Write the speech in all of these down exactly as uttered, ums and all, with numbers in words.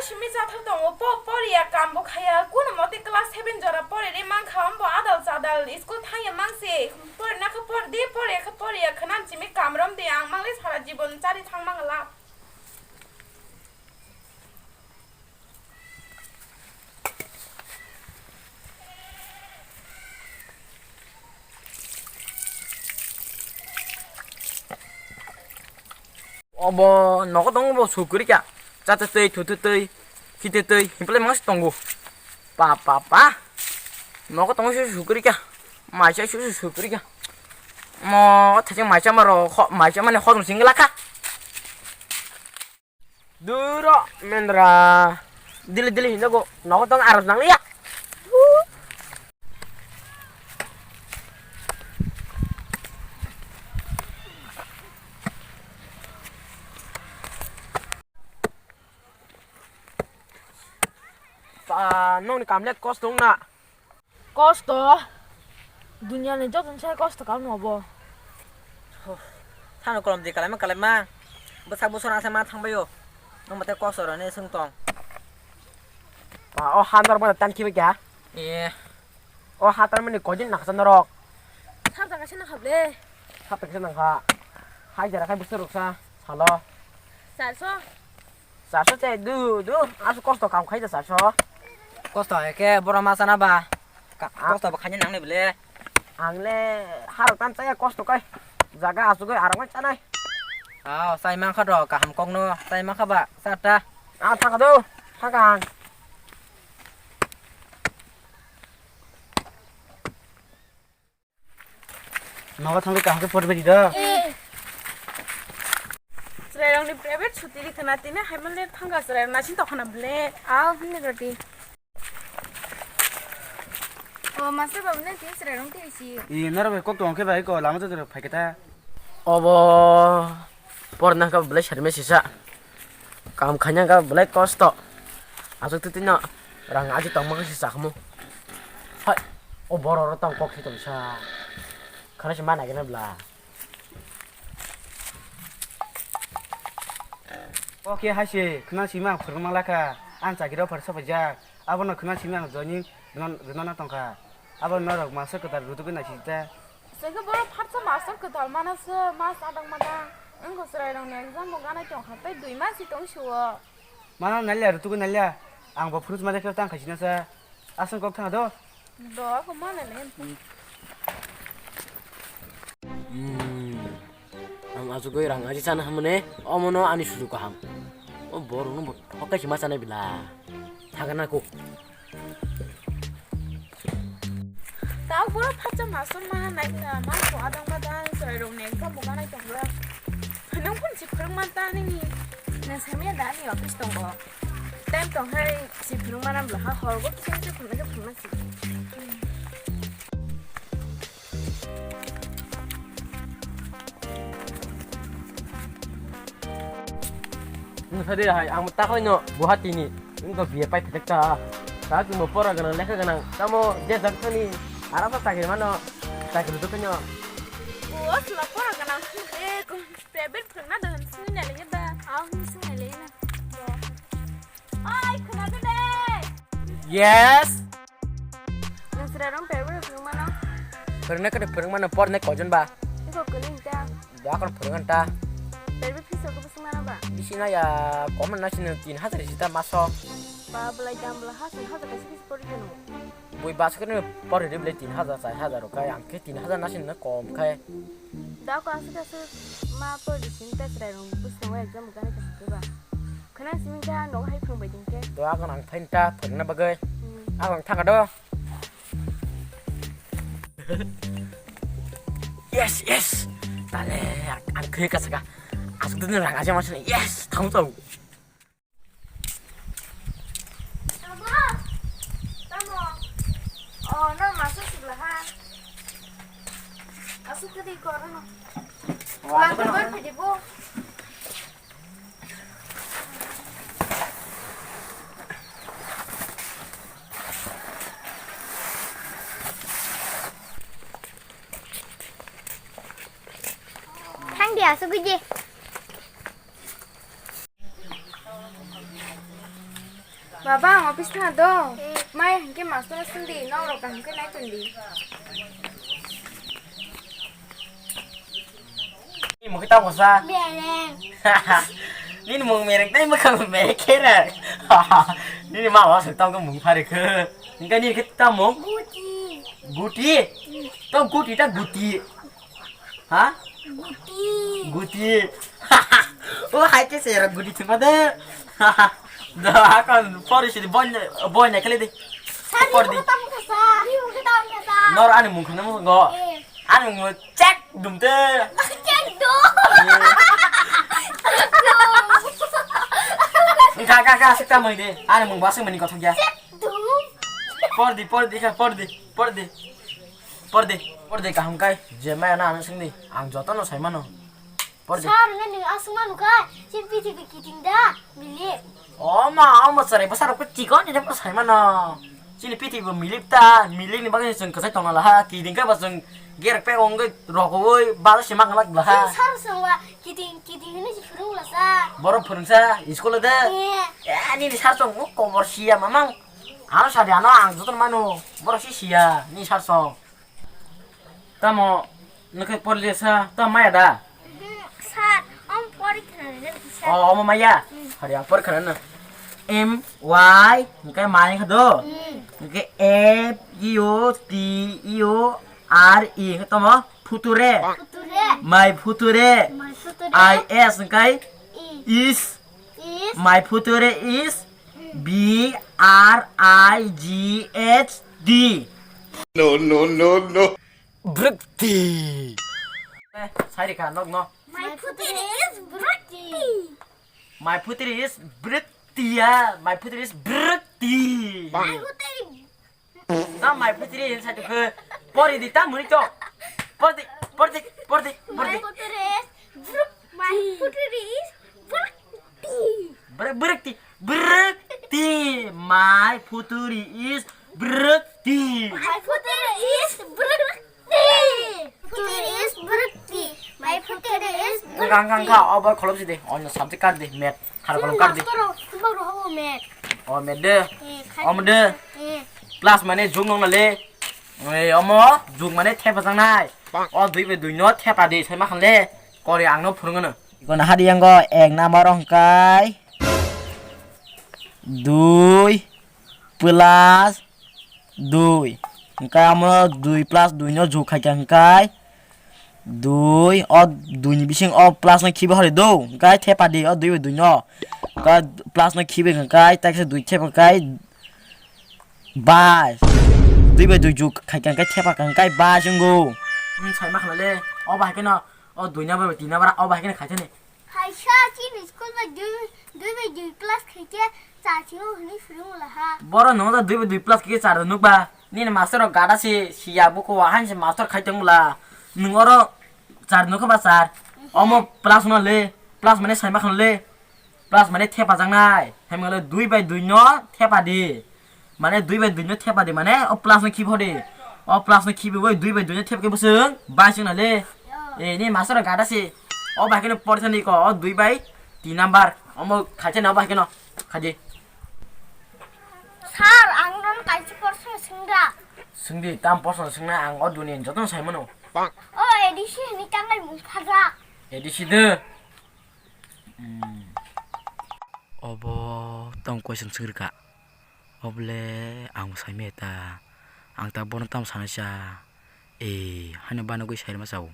Simi chathar tongo, po-, poriya, kambo khaya, kuno mote class seven jora poriri mankha, ombo adal chadal, school thangya mangse, porina khe por di, poriya khe poriya, khwnam simi kamrom di, ang mangle sara jibon chari thang mangla. Obo nogo tongo bo sukuri kha. Chata twi, thutu twi, khite twi, himple mas tongo. Pa, pa, pa. Nogo tongo su sukuri kha. Maisa su su sukuri kha. Mo thajeng maisa maro, kho-, maisa mane hodong singla kha. Duro mendra. Dili dili hinjago. Nogo tong aros nang ya. Pa, nongni kamle kosto wngna. Kosto. Duniani joto ni sai kosto kaam no bo. Ho, sano kolom di kalaima kalaima. Bwsak bwswk asa ma thangbaio. Nwng mate kosto rani swng tong. Ba, o handar bo tan khibai kha. Eh. O hatar mani kojin naksa norok. Sab jaga se nakha ble. Sab jaga se nakha. Hai jara khai bwswk ruksa salo. Charso. Charso chai du, du. Asu kosto kam khai da charso. Kosto hai khe boro ma chana ba. Ka-, ah. Kosto bo khaina nangnai bole. Ang le harok tam chaya kosto kai. Jaga asugoi arok mai chanai. Aw, chai mankha do kaham kokno. Chai mankha ba, cha ta. Ah, thaka do. Thaka ang. Nogo thangwi kaham khe poribadi do. Eh. Chwrairokni private chuti ri khna tini hai male thangkha chwrairok naising tongkhana ble. Aw, hwnwi rwdi. O, master babu, nang tini chwrairok twi si. I, norok bai kok tong khe bai ko lama joto phai khe ta. Obo porna kha belai serme sisa. Kam khaina kha belai kosto. Aswk twi twi no rang aji tongma khe si chakmo. Hai, o borok ro tong kok si tong sa. Khana si ma nai gana bla. Oke, hai se khna sima phwrwng ma lakha. Ang chakiri o phar sa paijak. Abono khna simi ang joining rwna, rwna tongkha. Abo norok master kwtal rwtugwi naisijak. Chwngkhe borok phatsa master kwtal mana se mas adang madang. Wngkha chwrairokni exam bo ganai tongkha, tei dui mas si tong sio. Mana nailia rwtugwi nailia. Ang bo phuru chuma khe tang khaisina sa. Aswng kok thang do. Do ko mana le. Hmm. Ang asugoi rang aji sana hamne, omono ani sujuk kaham. O borok no bo thokai si ma chanai bila. Thagana ko. Tao borok phatsa master ma nai na, ma ko adang madang chwrairokni exam bo ganai tongo. Nang phone si phwrwng man ta nini. Nang samya da ani office tongo. Time tong hai si phwrwng mana bla ha hor bo kisa kisa phwrwng khe phwrwng si. Nwng sa de hai, ang ta khlai no Guwahati ni, nwng to B A pai thek ta. Ta tu mo pora ganang, lekha ganang, tamo je jak thani, ara sa chakri mano, chakri tu kanyo. O, sula pora ganang, e, ko private phwrwngna do, sini na lege ba. Aw, sini na lege na. Oi, khwna de. Yes. Nwng chwrairok berbo phwrwng mano? Phwrwngna khe phwrwng mano, pornai koijon ba? Iko kwlwng ta. Da kon phwrwng ta. Berbo fees rok bwswng mano ba? Bisi na ya, kom na sini tin hajar sita maso. Ba, belai dam bela ha, sini hajar kaisa kaisa pori khe nw. Bui bus khe nw pori de belai tin hajar, char hajar rok khai, ang khe tin hajar na sini kom khai. Da ko aswk aswk ma pori sini ta chwrairok bwskango exam bo gana khe ba. Khwnang simi khe ang nogo hai phwrwng bai di khe. Do agon ang phaini ta phwrwngna bagwi. Hmm. Agon thaka do. Yes, yes. Tale ang khwi ka saka. Asuk dun rang aja masuk. Yes, thang tau. Tamo. Tamo. Oh, no, masuk sebelah ha. Asuk ke di koran. Wah, lantai ber pedi bu. Thang dia, sugui je. Baba, ang office thang do. Mai hwnkhe master sindi, nok rok kaham khe nai tong di. Ni mukhe tamo sa? Mereng. Nini mung mereng tai mukha mereng khe ra. Nini ma wa suk tamo mung phari khe. Hingke nini khe tamo? Guti. Guti? Tamo guti ta guti. Ha? Guti. Guti. O hai khe sera guti thuma de. Da kon pori sidi boy boy ne kale di. Pori di. Nor ani mung khana mo go. Eh. Ani mung chek dum te. Chek dum. Ka ka ka sikta mai de. Ani mung basing mani kothok ya. Chek dum. Pori di pori di ka pori di pori di. Porde, porde kaham kai, je maya na ano singdi, ang joto no sai mano. Porde. Sir, nani aswk manu kai, chini prithibi kiting da, milik. O ma, o ma chwrai bwsa rok chikon ni da sai mano. Chini prithibi milik ta, milik ni bagwi chwng kwchai tongna laha, kiting kai ba chwng gerek pe ongoi rogoi balo se mak lak laha. Sir, sir, sir, wa kiting, kiting hini si phurung la sir. Borok phurung sa, school de. Eh. Eh, ani ni sir chwng kobor siya mamang. Ano sadi ano ang joto mano, borok si siya, ni sir chwng. Tamo, nokhe porli sa, tamo maya da? Mhm, sir, om pori khna le sir. O, omo maya? Mm. Hari ang pori khna na. M Y, hingke mai kha do? Mm. Hingke F U T U R E, hingke tamo? Future. Future. My future. My future. I S, hingke? E. Is. Is. My future is B R I G H T. No, no, no, no. Brukti. Eh, sai rikha, nok no. My future is Brukti. My future is Brukti ya. My future is Brukti. My future is. Na my future is sai tu ke. Pori di ta muni to. Pori di, pori di, pori di, pori di. My future is Bruk-, my future is Brukti. Br-, Brukti, Brukti. My future is Brukti. My future is Brukti. Future is Brukti. My future is Brukti. Kang, kang, kang, obo kholop si de. Onno subject kar de, math. Khar kolom kar de. Master rok, tuma rok hobo math. O math de. Eh, khai. Omo de. Eh. Plus mane jug nong na le. Eh, omo jug mane thepa jang nai. O dui bai dui no thepa de, sai ma khan le. Kori ang no phurung no. Iko na hadi yang go ek number ong kai. Dui plus dui. Hingkai amo dui plus dui no jug khaikha hingkai dui, o dui ni bising o plus no khibi hori do. Hingkai thepa di o dui bai dui no. Hingkai plus no khibi hingkai, taisa dui thepa hingkai bais. Dui bai dui jug khaikha hingkai thepa hingkai bais wngo. Hmm, sai ma khala le. O bahai kheno o dui number bai tin number o bahai kheno khaithani. Kaisa chini school bai dui, dui bai dui class khaikhe char simo hwnwi phwrwngmwla ha. Borok nungya dui bai dui plus khe char nukba. Nini master rok gada se siya buko wa han se master khai tongmwla. Nung oro char nukha ba char. Omo plus no le, plus mane saima khano le. Plus mane thepa jaknai. Hemale dui bai dui no thepa di. Mane dui bai dui no thepa di, mane o plus no khibi hodi. O plus no khibi bai dui bai dui no thep khe bwswng bais wngna le. E, ni master rok gada se. O bai kheno porsa ni ko, o dui bai tin number. Omo khaite na o bai kheno. Khaidi. Sir, ang non kaisa porsa swngda. Swngdi, tam porsa swngna ang o duniya ni joto no sai mano. O A D C ni kangai mung phajak. A D C de. Hmm. Obo tong question swngri ka. Obole ang saimaya ta, ang ta bono tamo sanai sa, e, haino banogwi sairima sao.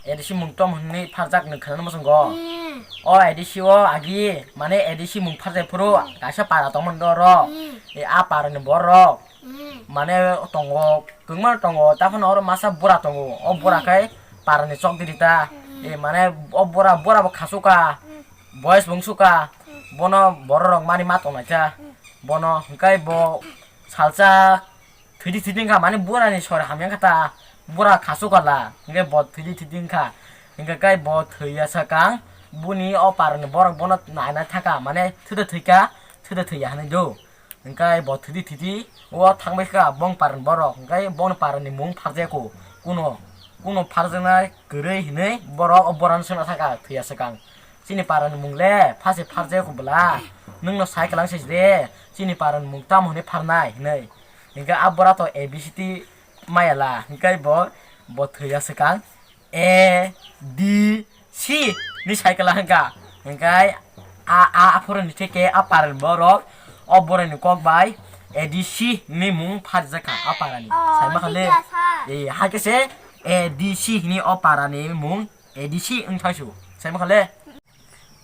A D C mung tom hwnwi pharjak nwng khwnano mwsongo. Hmm. O A D C o agi, mane A D C mung pharjai phuru, hmm, kaisa para tongmani oro. Hmm. E, a para ni borok. Hmm. Mane tongo, kwbangma tongo, taphano oro masa bura tongo. O bura, hmm, khai para ni chok diri ta. Hmm. E, mane o bura, bura bo khasu ka. Hmm. Boys bung suka, bono borok rok mani ma tong naikha, bono hwnkhe bo salsa thwidi thwidi wngkha, mani bura ni sori hamya wngkha ta, bura khasu kala, hwnkhe bo thwidi thwidi wngkha, hwnkhe kai bo thwiya swkang, buni o para ni borok bono nai nai thaka, mane thwda thwikha, thwda thwiya hinwi do. Hwnkhe bo thwidi thwidi o thangbai kha bong parni borok, hwnkhe bongni parni mung pharjaya kho. Kuno, kuno pharjaknai kwrwi hinwi borok o borano swngna thangkha thwiya swkang. Chini parni mung le phase pharjaya kho bwla. Nwng no sai kwlang se de, chini para ni mung tamo hinwi pharnai hinwi. Hinkhe a bora to A B C D maya la, hinkhe bo, bo thwiya swkang A D C ni cycle hwnka. Hinkhe a, a, aphuru ni theke a para ni borok o borai ni kok bai A D C ni mung pharjak kha a para ni. Oh, saima khale. Thik ya, sir. Eh, hakhe se A D C hini o para ni mung A D C wng thaisu. Saima khale.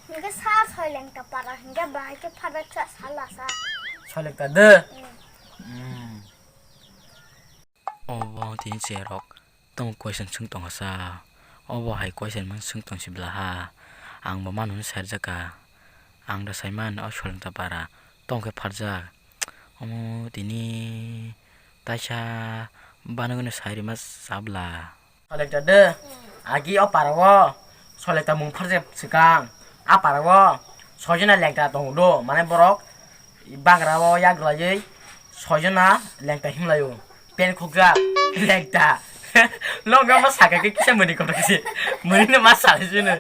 Hinkhe sir Soilengta para hinkhe bahai khe pharjak sa sala sa. Soilengta de. Hmm. Hmm. Obo tini cherok. Tamo question swng tongsa. Obo hai question mang swng tong si bla ha. Ang bo mano hwnwi sairjak ka. Ang da saiman o Soilengta para tong khe pharjak. Omo tini taisa banogwno sai rwma chabla. Soilengta de. Agi o para o Soilengta mung pharjak swkang. A para o soijona lengta tongo do. Mane borok bagra o yak rwlaiwi soijona lengta himlaio. Pen khukjak lengta. Logo ma saka khe kisa muni kotor kisi. Muni no ma saka sino.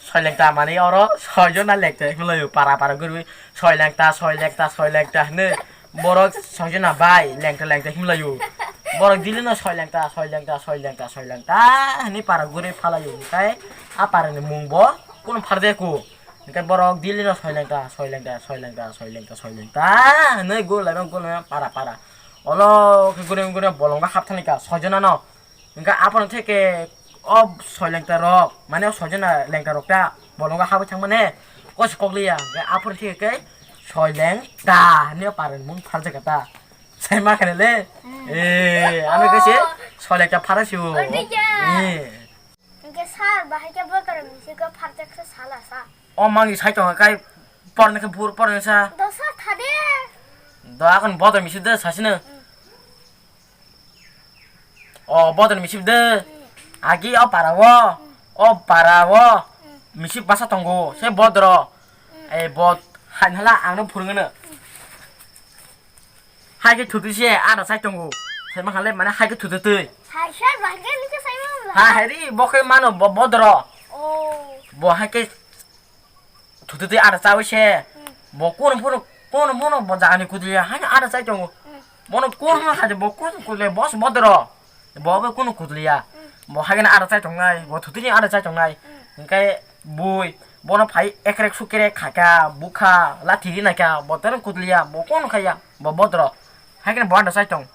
Soilengta mani oro soijona lengta himlaio para para gurwi. Soilengta, soilengta, soilengta hwnwi. Borok soijona bai lengta lengta himlaio. Borok dili no soilengta, soilengta, soilengta, soilengta hwnwi para gurwi phalaio. Hinkhe a para ni mung bo kunu pharjak ku. Hinkhe borok dili no soilengta, soilengta, soilengta, soilengta, soilengta hwnwi gulaima gulaima para para. Olo khe gurem gurem bolongo hapthani ka soijona no. Hinkhe aphano theke o soilengta rok, mane o soijona lengta rok ta bolongo habwi thangmani kosi kokliya. Hinkhe aphano theke khe soilengta hwnwi o para ni mung pharjak kha ta. Saima khane le. Hmm. Eh, ano khe se soilengta phara si o. Oh, thik ya. Eh. Hinkhe sir, bahai khe bodor misi khe pharjak se sala sa. O mangi sai tongo kai porni khe bur porni sa. Dosa thade. Do akon bodor misi de sasino. Hmm. O bodor misi de. Hmm. Agi o para o. Hmm. O para o. Hmm. Misi basa tongo. Se bodoro. Hmm. Ei bod hain hala ang no phurungno. Hmm. Hai khe thuti se ada chai tongo. Sai ma khale mane hai khe thuti twi. Hai sir, bahai khe nike sai ma wala. Ha, hai ri, bo khe mano bo bodoro. Oh. Bo hai khe thuti twi ada chawi se. Hmm. Bo kono phono, kono phono bo jani kudliya hai ada chai tongo. Hmm. Bono kono hai bo kono kudliya boss bodoro. Bo bo kono kudliya. Hmm. Bo hai khe ada chai tongnai, bo thuti ni ada chai tongnai. Hmm. Hinkhe bui, bono phai ekrek sukrek khaikha, bukha, lathi rinai kha, bo tero kudliya, bo kono khaiya, bo bodoro. Hai khe bo ada chai tong.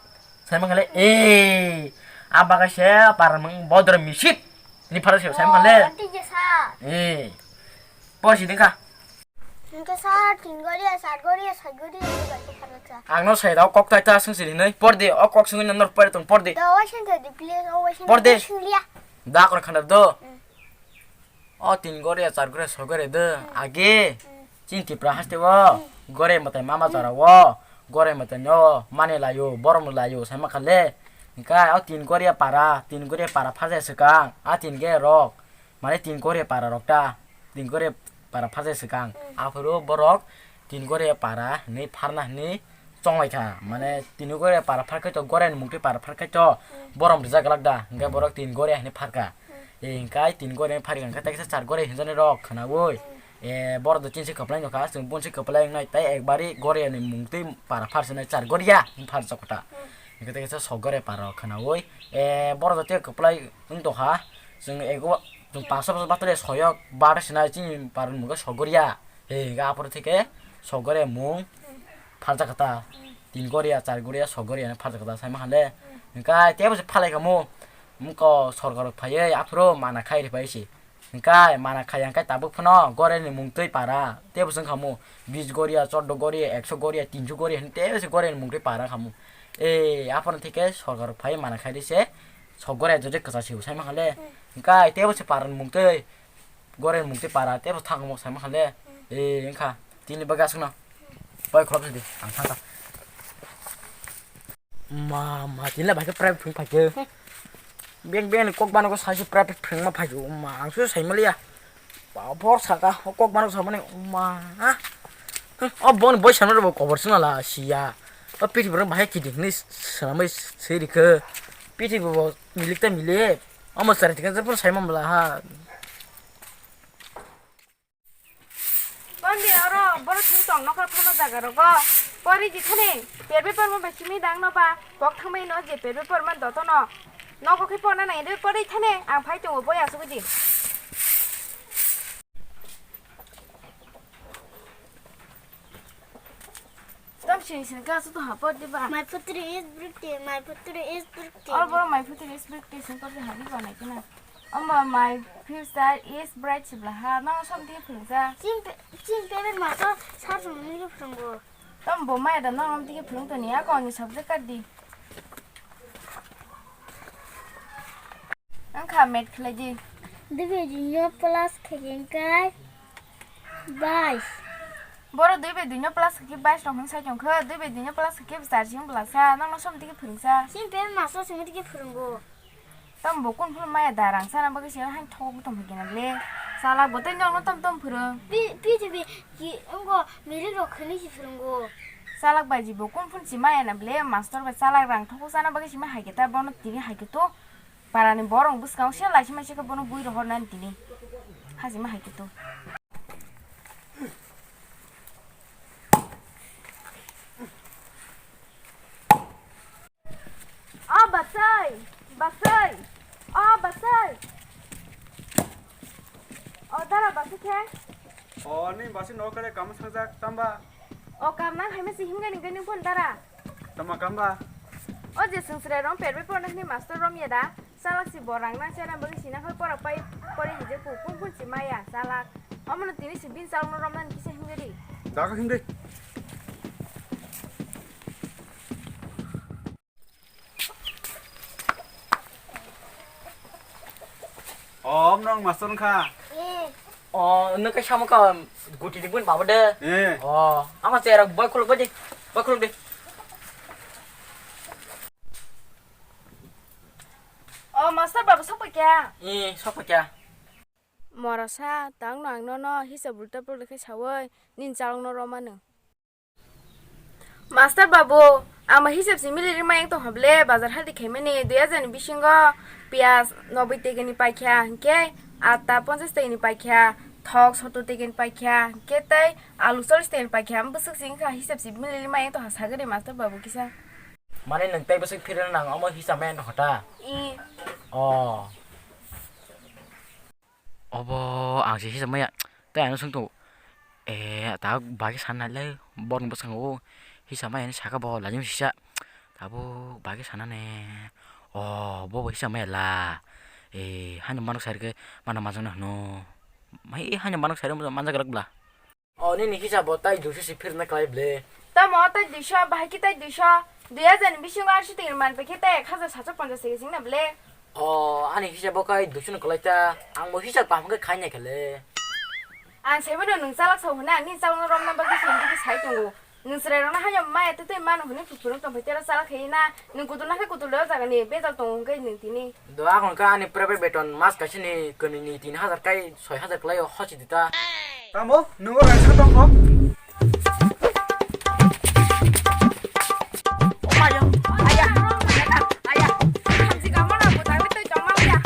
Sai ma khale, eh, aba kaisa para mung bodor misit. Ni phara se sai ma khale. Oh, thik ya, sir. Eh. Por si dingkha. Hinkhe sir, tin goriya, char goriya, sai goriya, ni bai ko phara sa. Ang no sai rao kok tai ta sung siri nai. Por de, o kok sung nor por tong por de. Da, o sing de, please, o sing de. Por de. Sing liya. Da kor khana do. Hmm. O tin gore, char gore, so gore de, hmm, age, hmm, chini Tripura haste o, hmm, gore mwtai mama, hmm, jora o, gore mwtai no mani laio, borom laio, sai ma khale. Hinkhe o tin gore para, tin gore para phaje swkang, a tin ge rok, mane tin gore para rok ta, tin gore para phaje swkang. Hmm. Aphuru borok tin gore para hinwi pharna hinwi chonglai kha, mane tini gore para phar khai to, gore ni mungtwi para phar khai to, hmm, borom rijak glak da, hinkhe borok tin gore hinwi phar kha. Hmm. E hinkhe tin gore hinwi phar kha, hinkhe teisa char gore hinjani rok khwnaui, hmm, e borok do chinsi kwplai nokha, chwng bonsi kwplai wngnai, tei ekbari gore ni mungtwi para phar sinai char goriya hinwi phar jokta. Hmm. Hinkhe teisa sok gore para rok khwnaui, e borok do tei kwplai wng tongkha, chwng ego chwng, hmm, panch sho bosor batele soyok bar sinai chini para ni mungkhe sok goriya. He, hinkhe aphuru theke sok gore mung pharjak kha ta. Tin goriya, char goriya, sok goriya hinwi pharjak kha ta, sai ma khale. Hinkhe teibo se phalai kha mo. Mungko sorkar rok phaiwi aphuru mana khai ri phai se. Hinkhe mana khai hinkhe tabuk phano gore ni mungtwi para. Teibo se wng kha mo. Bis goriya, choddo goriya, ekso goriya, tinso goriya hinwi teibo se gore ni mungtwi para kha mo. E, aphuru theke sorkar rok phaiwi mana khai ri se. Sok gore jodi kwchak se bo, sai ma khale. Hinkhe teibo se para ni mungtwi. Gore mungtwi para teibo thangmo sai ma khale. Hmm. E, wngkha. Tini bagwi aswkno. Bai khorok sidi. Ang thangkha. Ma, ma, tini bai khe private phung phaikhe. Hmm. Beng, beng ni kok bano khe saisi private phung ma phaikhe. Ma, ang se sai maliya. Ba, bor saka. O kok bano samani. Ma. Hmm, o bon boy samani bo kobor sina la siya. O piti borok bahai kiti hini swnamwi swi rikhe. Piti bo milik ta milik. Omo chari tingkha jephuru sai ma mala ha. Bondi oro, bono Sung tong nokha phano jaga rogo. Pori di thani, perbe porma bai simi dang no ba, pok thangmai no je perbe porma doto no. Noko khe porna nai de pori thani, ang phai tongo boi asuk di. Tam sini sini ka su to hapor di ba. My putri is pretty, my putri is pretty. Or boro my putri is pretty sing kor di hagi ba nai kena. Omo my future is bright sibla ha. No som di phung sa. Chim pe, chim pe be maso sar sum ni phung go. Tam bo mai da no om di phung to ni a ko ni subject ka di. Ang kha math khlai di. Dui bai dui no plus khe kai bais. Boro dui bai dui no plus khe bais rok hwn sai tong kho, dui bai dui no plus khe char sing bwla sa, nang no som tike phwrwng sa. Chim pe maso simi tike phwrwng go. Tam bo kun phuru maya da rang sana bagwi se han thok tong khe na le. Sala bo tei nang no tam tam phwrwng. Pi, pi, pi, pi, ki, wngko, mili rok khwlwi si phwrwng go. Salak bai ji bo kun phun si maya na ble, master bai salak rang thok sana bagwi si ma hai khe ta bono tini hai khe to. Parani borok bwskango se laisi maisi khe bono bui rohornani tini. Hajima hai khe to. O basai, basai, o basai. O dara basai khe? O, ni basai no kare kamu sangjak tamba? O kam nang hai masi himgani gani phone dara. Tama kamba? O je sungsre rong perbe porna ni master rom ya da. Salak si borang na chera bagwi sina hoi pora pai pore hije ku kung kun si maya salak. Omono tini si bin salak no romna ni kisa himgari. Daga himde. Om nong master kha. O nung kai samo ka guti ni bun babo de. Eh. O ama chera boy khuluk badi. Boy khuluk de. O master babu sokpakya. Eh, sokpakya. Morasa, tangno ang nono hisab ulta pulta khe sawi nini chalokno romano. Master babu, ang ba hisab si mili rima yang tongkha ble, bazar hadi khaimani dui hajar ni bisingo piyaj noboi teke ni paikha, hinkhe atta ponchas teke ni paikha, thok sottor teke ni paikha, hinkhe tei alu chollish teke ni paikha, ang bwswk si wngkha hisab si mili rima yang tongkha sagri master babu kisa. Mane nwng tei bwswk phirna nang omo hisab maya nokha ta? I. Oh. Obo ang se hisab maya. Tei ano swngto. Eh, ta bagwi sanna le borok bwskango hisab maya hinwi saka bo lajim sisa. Tabuk bagwi sanna ne. Oh, bo bo hisab maya la. Eh, hano manuk sarke mana majana hno. Mai hano manuk sarke manjak rok bla. O nini hisabo tai duiso se phirna klai ble. Tamo tai duiso, bahai ki tai duiso. Dui hajar ni bisingo arsi tengri man pekhe tai ek hajar satso ponchas teke singna ble. O ani hisabo kai duiso no klai ta. Ang bo hisab kaham khe khai nai khe le. Ang saibo no nwng chalak sao hwnwi ang nini chalak no romna bagwi sini digi sai tongo. Nwng chwrai rok no haino maya tei tei mano hwnwi phuru phuru tong phai tei oro chalak khai na. Nwng kutul na khe kutul le o jaga ni bejal tongo hwnkhe nwng tini. Do agon ka ani private beton mas kaisa ni kwnwi ni tin hajar kai soi hajar klai o hosi di ta. Tamo nungo raisa tong kho. Aya, aya, aya, aya. Hamsi ka mana buta mi tei tong ma ya.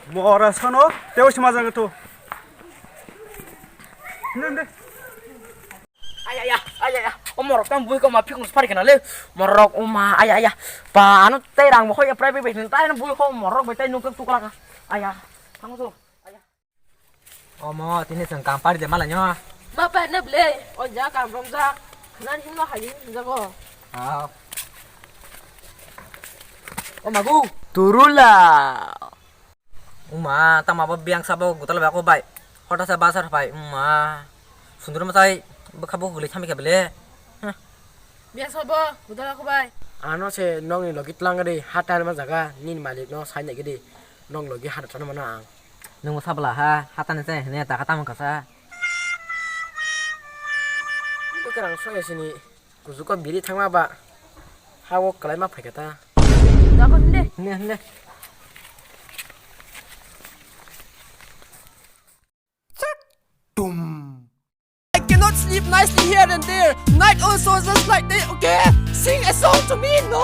Mora sano teo sima jang to. Nende. Ayaya, ayaya, o morok tang bui ko ma phikung sipari kana le. Morok o ma, ayaya. Pa ano tei rang bo khoi private bai tai ano bui ko morok bai tai nukak tukla ka. Aya, tang tu. Aya. Omo tini chwng kam pari de malai nyo. Ma pa ne ble, o ja kam rom ja. Khna himno hayu jago. Ah. O magu. Turula. Uma, tama bo biyang sabo gutalo bai ako bai. Hota sa basar pai. Uma. Sundro masai bwkha bo gulai thami kha bele. Huh. Biyang sabo gutalo ako bai. Ano se nokni logi tlang ri hata ma jaga nini malik no sai nai gidi. Nok logi hata chana mana ang. Nung sabla ha hata ni se ne ta kata mangkasa. Bwkrang soya sini. Kuchugo biri thangma ba ha o kwlaima phaikha ta. Dako hinde. Hinde, hinde. Chak. Tum. I cannot sleep nicely here and there. Night also just like day, okay? Sing a song to me, no?